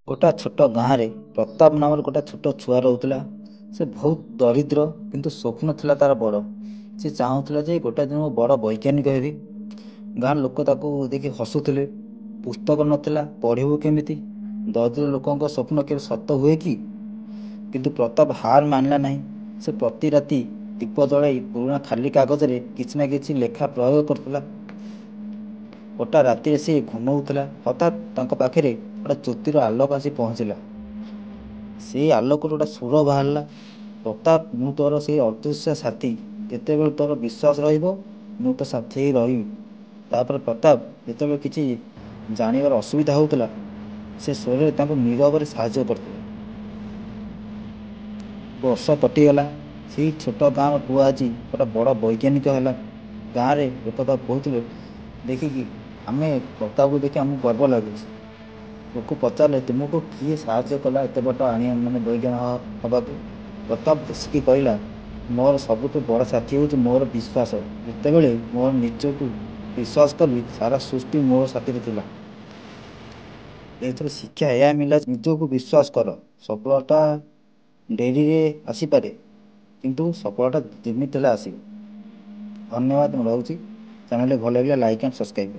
ଗୋଟା ଛୋଟ ଗାଁରେ ପ୍ରତାପ ନାମରେ ଗୋଟେ ଛୋଟ ଛୁଆ ରହୁଥିଲା। ସେ ବହୁତ ଦରିଦ୍ର, କିନ୍ତୁ ସ୍ୱପ୍ନ ଥିଲା ତାର ବଡ଼। ସେ ଚାହୁଁଥିଲା ଯେ ଗୋଟେ ଦିନ ମୁଁ ବଡ଼ ବୈଜ୍ଞାନିକ ହେବି। ଗାଁର ଲୋକ ତାକୁ ଦେଖି ହସୁଥିଲେ। ପୁସ୍ତକ ନଥିଲା, ପଢ଼ିବୁ କେମିତି? ଦରିଦ୍ର ଲୋକଙ୍କ ସ୍ୱପ୍ନ କେବେ ସତ ହୁଏ କି? କିନ୍ତୁ ପ୍ରତାପ ହାର ମାନିଲା ନାହିଁ। ସେ ପ୍ରତି ରାତି ଦୀପ ଜଳାଇ ପୁରୁଣା ଖାଲି କାଗଜରେ କିଛି ନା କିଛି ଲେଖା ପ୍ରୟୋଗ କରୁଥିଲା। ଗୋଟା ରାତିରେ ସେ ଘୁମଉଥିଲା, ହଠାତ୍ ତାଙ୍କ ପାଖରେ ଗୋଟେ ଜ୍ୟୋତିର ଆଲୋକ ଆସି ପହଞ୍ଚିଲା। ସେଇ ଆଲୋକରୁ ଗୋଟେ ସୁର ବାହାରିଲା, ପ୍ରତାପ, ମୁଁ ତୋର ସେଇ ଅଦୃଶ୍ୟ ସାଥୀ। ଯେତେବେଳେ ତୋର ବିଶ୍ୱାସ ରହିବ, ମୁଁ ତୋ ସାଥୀ ହେଇ ରହିବି। ତାପରେ ପ୍ରତାପ ଯେତେବେଳେ କିଛି ଜାଣିବାର ଅସୁବିଧା ହେଉଥିଲା, ସେ ସ୍ୱରରେ ତାଙ୍କୁ ନୀରବରେ ସାହାଯ୍ୟ କରୁଥିଲା। ବର୍ଷ କଟିଗଲା। ସେଇ ଛୋଟ ଗାଁର ପୁଅ ଆଜି ଗୋଟେ ବଡ଼ ବୈଜ୍ଞାନିକ ହେଲା। ଗାଁରେ ଲୋକ ତାକୁ କହୁଥିଲେ, ଦେଖିକି ଆମେ ପ୍ରତାପକୁ ଦେଖି ଆମକୁ ଗର୍ବ ଲାଗୁଛି। ଲୋକ ପଚାରିଲେ, ତୁମକୁ କିଏ ସାହାଯ୍ୟ କଲା ଏତେ ବାଟ ଆଣିବା, ମାନେ ବୈଜ୍ଞାନିକ ହେବାକୁ? ପ୍ରତାପ ହସିକି କହିଲା, ମୋର ସବୁଠୁ ବଡ଼ ସାଥୀ ହେଉଛି ମୋର ବିଶ୍ୱାସ। ଯେତେବେଳେ ମୋର ନିଜକୁ ବିଶ୍ୱାସ କଲି, ସାରା ସୃଷ୍ଟି ମୋ ସାଥିରେ ଥିଲା। ଏଥିରୁ ଶିକ୍ଷା ଏହା ମିଳିଲା, ନିଜକୁ ବିଶ୍ୱାସ କର। ସଫଳତା ଡେରିରେ ଆସିପାରେ, କିନ୍ତୁ ସଫଳତା ଯେମିତି ହେଲେ ଆସିବ। ଧନ୍ୟବାଦ, ମୁଁ ରହୁଛି। ଚ୍ୟାନେଲଟି ଭଲ ଲାଗିଲା, ଲାଇକ୍ ଆଣ୍ଡ ସବସ୍କ୍ରାଇବ୍।